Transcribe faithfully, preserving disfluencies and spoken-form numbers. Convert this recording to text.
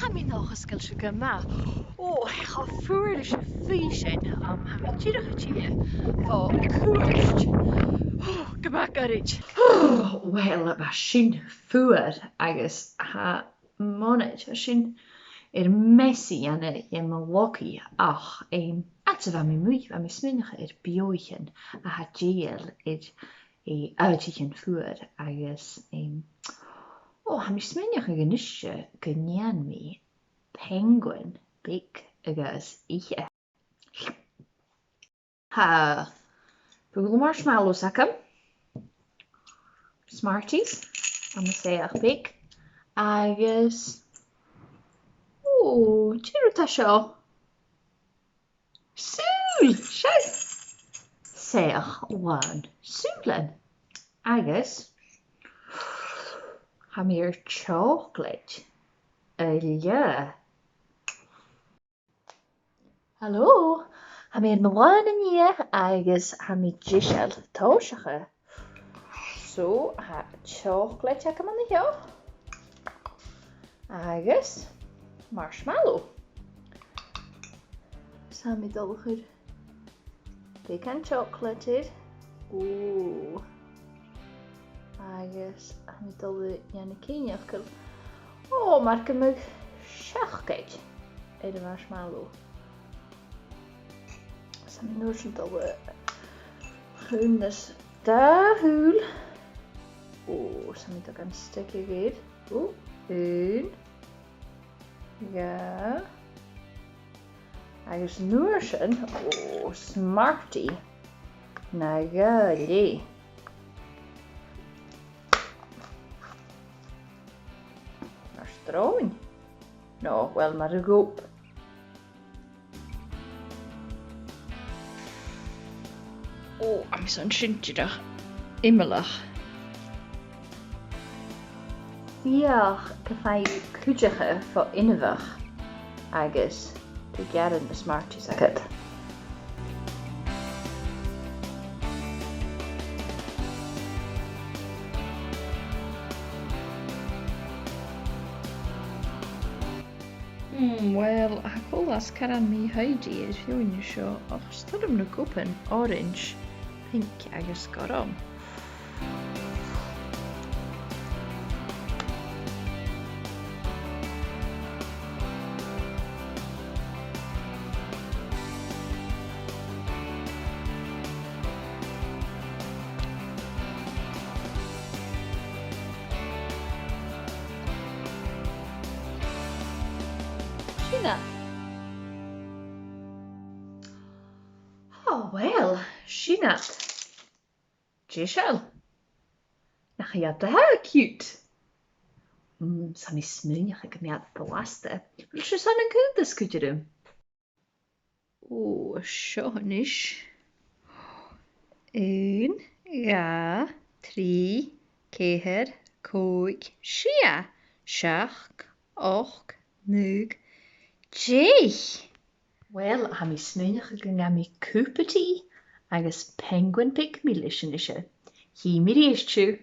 Tha mi an dòchas gu bheil sibh gu math. Ò, tha e cho fuar leis a' bhìdh sin, um, tha mi dìreach a' tighinn bho chuairt. Ò, gu math goirid. Ò, uill, bha sin fuar agus tha m' fhonn, tha sin air meas a dhèanamh dhe mo log-i, ach, em, fhad 's a bha mi a-muigh, bha mi a' smaoineachadh air beathaichean a tha dèidheil air, eh, àiteachan fuar agus, em, ò, tha mi a' smaoineachadh a-nise gun dèan mi penguin beag agus ithe. Tha bualadh marshmallows agam. Smarties. Tha na soithichean beaga. Agus, ò, dè an rud a tha seo? Sùil! Seo soitheach làn sùilean. Agus tha mi air teòclaid a leughadh. Hello! Tha mi air mo làmhan a nighe agus tha mi deiseil tòiseachadh. So, tha teòclaid agam an seo. Agus marshmallow. 'S tha mi dol a chur beagan teòclaid air. Ò. Agus tha mi dol a dhèanamh cinnteach gu bheil, ò, mar gum biodh seacaid air a' mharshmallow. 'S tha mi an uair sin dol a chur nas dà shùil. Ò, 's tha mi dol gan steigeadh air. Ò, aon. Dhà. Agus an uair sin, ò, Smartie na dhà leth. Mar sròn. No, uill, mar a ghob. Ò, tha mi son sin dìreach iomallach. Feuch gum faigh thu cuideachadh fo inbheach agus gum gearradh na Smarties agad. Mm, uill, tha coltas caran mì-thoigh air feadhainn an seo, ach 's toil leam na goban orains, pinc agus gorm. Sin e. Ò, uill, sin iad. Deiseil. Nach iad a tha cute? Mm, 's tha mi a' smaoineachadh gum bi iad blasta. A bheil sibh son an cunntas cuide rium? Ò, seo a-nis. Aon, dhà, trì, ceithir, còig, sia, seachd, ochd, naoi, deich. Uill, tha mi a' smaoineachadh gun gabh mi cupa tì agus penguin beag milis a-nise. Chì mi a-rithist sibh.